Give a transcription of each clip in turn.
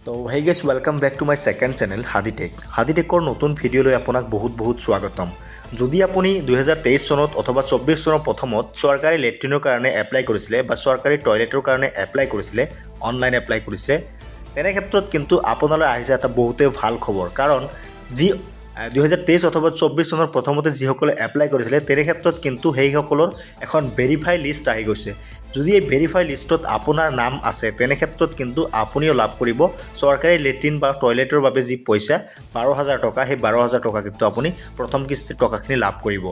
তো hey guys, welcome back to my second channel হাদিটেক। হাদিটেকৰ নতুন ভিডিঅ'লৈ আপোনাক বহুত বহুত স্বাগতম। যদি আপুনি 2023 চনত অথবা 24 চনৰ প্ৰথমত চৰকাৰী লেট্ৰিনৰ কাৰণে এপ্লাই কৰিছিলে বা চৰকাৰী টয়লেটৰ কাৰণে এপ্লাই কৰিছিলে, অনলাইন এপ্লাই কৰিছিলে, তেনে ক্ষেত্ৰত কিন্তু আপোনালৈ আহিছে এটা বহুতেই ভাল খবৰ। কাৰণ যি 2023 অথবা 24 চনৰ প্ৰথমতে যিসকলে এপ্লাই কৰিছিলে, তেনে ক্ষেত্ৰত কিন্তু সেইসকলৰ এখন ভেৰিফাই লিষ্ট আহি গৈছে। যদি এই ভেৰিফাই লিষ্টত আপোনাৰ নাম আছে, তেনে ক্ষেত্ৰত কিন্তু আপুনিও লাভ কৰিব চৰকাৰী লেট্ৰিন বা টয়লেটৰ বাবে যি পইচা 12,000 টকা, সেই 12,000 টকা কিন্তু আপুনি প্ৰথম কিস্তিৰ টকাখিনি লাভ কৰিব।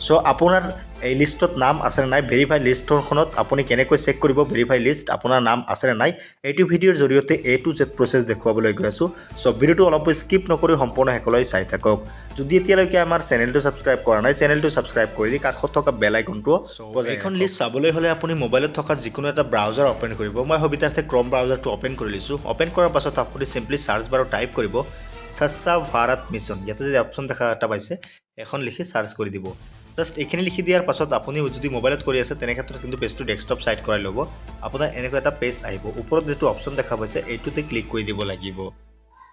চ' আপোনাৰ এই লিষ্টত নাম আছেনে নাই, ভেৰিফাই লিষ্টখনত আপুনি কেনেকৈ চেক কৰিব, ভেৰিফাই লিষ্ট আপোনাৰ নাম আছেনে নাই, এইটো ভিডিঅ'ৰ জৰিয়তে এ টু জেড প্ৰচেছ দেখুৱাবলৈ গৈ আছোঁ। চ' ভিডিঅ'টো অলপ স্কিপ নকৰি সম্পূৰ্ণ শেষলৈ চাই থাকক। যদি এতিয়ালৈকে আমাৰ চেনেলটো ছাবস্ক্ৰাইব কৰা নাই, চেনেলটো ছাবস্ক্ৰাইব কৰি দি কাষত থকা বেল আইকনটোও বজাই। এইখন লিষ্ট চাবলৈ হ'লে আপুনি মোবাইলত থকা যিকোনো এটা ব্ৰাউজাৰ অ'পেন কৰিব। মই সুবিধাৰ্থে ক্ৰম ব্ৰাউজাৰটো অ'পেন কৰি লৈছোঁ। অ'পেন কৰাৰ পাছত আপুনি চিম্পলি চাৰ্চ বাৰত টাইপ কৰিব স্বচ্ছ ভাৰত মিছন। ইয়াতে যে অপশ্যন দেখা এটা পাইছে, এখন লিখি চাৰ্চ কৰি দিব। জাষ্ট এইখিনি লিখি দিয়াৰ পাছত আপুনি যদি মোবাইলত কৰি আছে, তেনে ক্ষেত্ৰত কিন্তু পেজটো ডেস্কটপ ছাইট কৰাই ল'ব। আপোনাৰ এনেকুৱা এটা পেজ আহিব। ওপৰত যিটো অপশ্যন দেখা পাইছে, এইটোতে ক্লিক কৰি দিব লাগিব।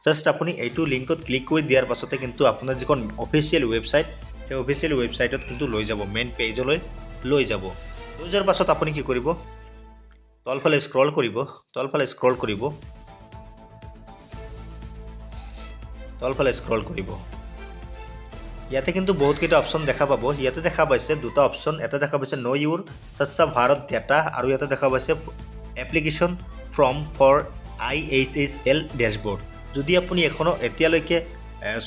জাষ্ট আপুনি এইটো লিংকত ক্লিক কৰি দিয়াৰ পাছতে কিন্তু আপোনাৰ যিখন অফিচিয়েল ৱেবছাইট, সেই অফিচিয়েল ৱেবছাইটত কিন্তু লৈ যাব, মেইন পেজলৈ লৈ যাব। লৈ যোৱাৰ পাছত আপুনি কি কৰিব? তলফালে স্ক্ৰল কৰিব, তলফালে স্ক্ৰল কৰিব, তলফালে স্ক্ৰল কৰিব। ইয়াতে কিন্তু বহুতকেইটা অপশ্যন দেখা পাব। ইয়াতে দেখা পাইছে দুটা অপশ্যন। এটা দেখা পাইছে ন' ইউৰ স্বচ্ছ ভাৰত ডেটা আৰু ইয়াতে দেখা পাইছে application form for IHHL dashboard। যদি আপুনি এখনো এতিয়ালৈকে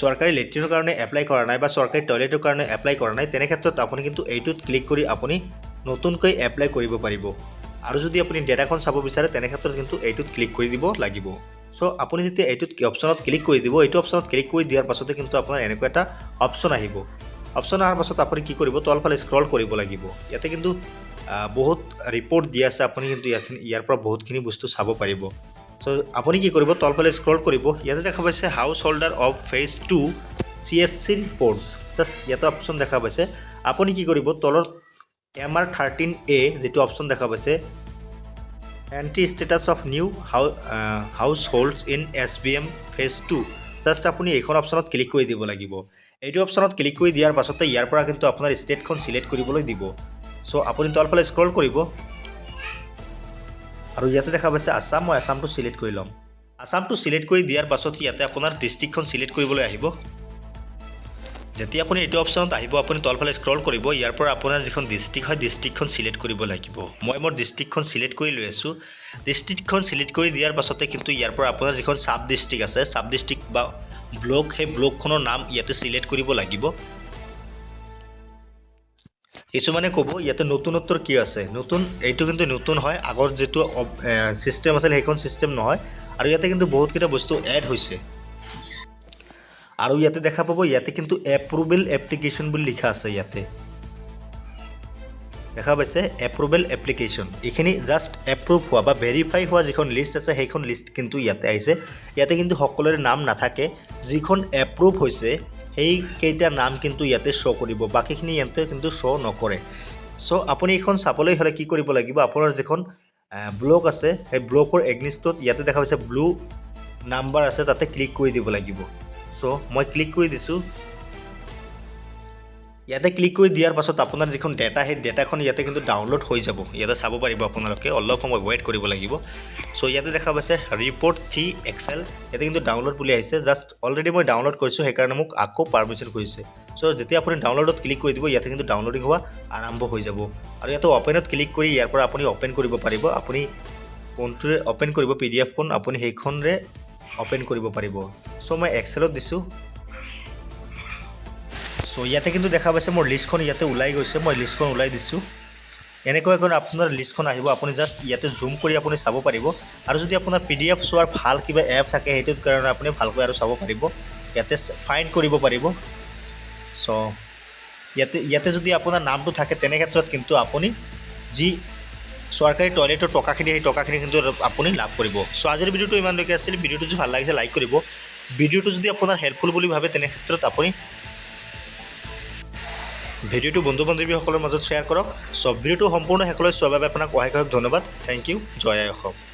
চৰকাৰী লেট্ৰিনৰ কাৰণে এপ্লাই কৰা নাই বা চৰকাৰী টয়লেটৰ কাৰণে এপ্লাই কৰা নাই, তেনে ক্ষেত্ৰত আপুনি কিন্তু এইটোত ক্লিক কৰি আপুনি নতুনকৈ এপ্লাই কৰিব পাৰিব। আৰু যদি আপুনি ডেটাখন চাব বিচাৰে, তেনে ক্ষেত্ৰত কিন্তু এইটোত ক্লিক কৰি দিব লাগিব। চ' আপুনি যেতিয়া এইটোত অপশ্যনত ক্লিক কৰি দিব, এইটো অপশ্যনত ক্লিক কৰি দিয়াৰ পাছতে কিন্তু আপোনাৰ এনেকুৱা এটা অপশ্যন আহিব। অপশ্যন অহাৰ পাছত আপুনি কি কৰিব? তলফালে স্ক্ৰল কৰিব লাগিব। ইয়াতে কিন্তু বহুত ৰিপৰ্ট দিয়া আছে। আপুনি কিন্তু ইয়াত ইয়াৰ পৰা বহুতখিনি বস্তু চাব পাৰিব। চ' আপুনি কি কৰিব? তলফালে স্ক্ৰল কৰিব। ইয়াতে দেখা পাইছে house holder of phase 2 CSC reports। Just ইয়াতে অপশ্যন দেখা পাইছে। আপুনি কি কৰিব? তলত এম আৰ 13 এ যিটো অপশ্যন দেখা পাইছে, entry status of new households in SVM phase 2, just আপুনি এইখন অপশ্যনত ক্লিক কৰি দিব লাগিব। এইটো অপশ্যনত ক্লিক কৰি দিয়াৰ পাছতে ইয়াৰ পৰা কিন্তু আপোনাৰ ষ্টেটখন চিলেক্ট কৰিবলৈ দিব। চ' আপুনি তলফালে স্ক্ৰল কৰিব আৰু ইয়াতে দেখা পাইছে আছাম। মই আছামটো চিলেক্ট কৰি ল'ম। আছামটো চিলেক্ট কৰি দিয়াৰ পাছত ইয়াতে আপোনাৰ ডিষ্ট্ৰিক্টখন চিলেক্ট কৰিবলৈ আহিব। যেতিয়া আপুনি এইটো অপশ্যনত আহিব, আপুনি তলফালে স্ক্ৰল কৰিব। ইয়াৰ পৰা আপোনাৰ যিখন ডিষ্ট্ৰিক্ট হয়, ডিষ্ট্ৰিক্টখন চিলেক্ট কৰিব লাগিব। মই মোৰ ডিষ্ট্ৰিক্টখন চিলেক্ট কৰি লৈ আছোঁ। ডিষ্ট্ৰিক্টখন চিলেক্ট কৰি দিয়াৰ পাছতে কিন্তু ইয়াৰ পৰা আপোনাৰ যিখন চাব ডিষ্ট্ৰিক্ট আছে, চাব ডিষ্ট্ৰিক্ট বা ব্লক, সেই ব্লকখনৰ নাম ইয়াতে চিলেক্ট কৰিব লাগিব। কিছুমানে ক'ব, ইয়াতে নতুনত্বৰ কি আছে? নতুন এইটো কিন্তু নতুন হয়। আগৰ যিটো ছিষ্টেম আছিল, সেইখন ছিষ্টেম নহয়। আৰু ইয়াতে কিন্তু বহুতকেইটা বস্তু এড হৈছে। আৰু ইয়াতে দেখা পাব, ইয়াতে কিন্তু এপ্ৰুভেল এপ্লিকেশ্যন বুলি লিখা আছে। ইয়াতে দেখা পাইছে এপ্ৰুভেল এপ্লিকেশ্যন। এইখিনি জাষ্ট এপ্ৰুভ হোৱা বা ভেৰিফাই হোৱা যিখন লিষ্ট আছে, সেইখন লিষ্ট কিন্তু ইয়াতে আহিছে। ইয়াতে কিন্তু সকলোৰে নাম নাথাকে। যিখন এপ্ৰুভ হৈছে, সেইকেইটা নাম কিন্তু ইয়াতে শ্ব' কৰিব, বাকীখিনি ইয়াতে কিন্তু শ্ব' নকৰে। চ' আপুনি এইখন চাবলৈ হ'লে কি কৰিব লাগিব? আপোনাৰ যিখন ব্লক আছে, সেই ব্লকৰ এগনিষ্টত ইয়াতে দেখা পাইছে ব্লু নাম্বাৰ আছে, তাতে ক্লিক কৰি দিব লাগিব। চ' মই ক্লিক কৰি দিছোঁ। ইয়াতে ক্লিক কৰি দিয়াৰ পাছত আপোনাৰ যিখন ডেটা, সেই ডেটাখন ইয়াতে কিন্তু ডাউনলোড হৈ যাব। ইয়াতে চাব পাৰিব আপোনালোকে। অলপ সময় ৱেইট কৰিব লাগিব। চ' ইয়াতে দেখা পাইছে ৰিপৰ্ট 3 এক্সেল, ইয়াতে কিন্তু ডাউনলোড বুলি আহিছে। জাষ্ট অলৰেডি মই ডাউনলোড কৰিছোঁ, সেইকাৰণে মোক আকৌ পাৰ্মিশ্যন খুজিছে। চ' যেতিয়া আপুনি ডাউনলোডত ক্লিক কৰি দিব, ইয়াতে কিন্তু ডাউনলোডিং হোৱা আৰম্ভ হৈ যাব। আৰু ইয়াতে অ'পেনত ক্লিক কৰি ইয়াৰ পৰা আপুনি অ'পেন কৰিব পাৰিব। আপুনি কোনটোৰে অ'পেন কৰিব পিডিএফখন, আপুনি সেইখনৰে অ'পেন কৰিব পাৰিব। চ' মই এক্সেলত দিছোঁ। চ' ইয়াতে কিন্তু দেখা পাইছে, মোৰ লিষ্টখন ইয়াতে ওলাই গৈছে। মই লিষ্টখন ওলাই দিছোঁ। এনেকুৱা এখন আপোনাৰ লিষ্টখন আহিব। আপুনি জাষ্ট ইয়াতে জুম কৰি আপুনি চাব পাৰিব। আৰু যদি আপোনাৰ পিডিএফ চোৱাৰ ভাল কিবা এপ থাকে, সেইটোৰ কাৰণে আপুনি ভালকৈ আৰু চাব পাৰিব, ইয়াতে ফাইণ্ড কৰিব পাৰিব। চ' ইয়াতে যদি আপোনাৰ নামটো থাকে, তেনে ক্ষেত্ৰত কিন্তু আপুনি যি চৰকাৰী টয়লেটৰ টকাখিনি, সেই টকাখিনি কিন্তু আপুনি লাভ কৰিব। চ' আজিৰ ভিডিঅ'টো ইমানলৈকে আছিল। ভিডিঅ'টো যদি ভাল লাগিছে, লাইক কৰিব। ভিডিঅ'টো যদি আপোনাৰ হেল্পফুল বুলি ভাবে, তেনে ক্ষেত্ৰত আপুনি ভিডিঅ'টো বন্ধু বান্ধৱীসকলৰ মাজত শ্বেয়াৰ কৰক। চ' ভিডিঅ'টো সম্পূৰ্ণ শেষলৈ চোৱাৰ বাবে আপোনাক অশেষ অশেষ ধন্যবাদ। Thank U. জয় আই অসম।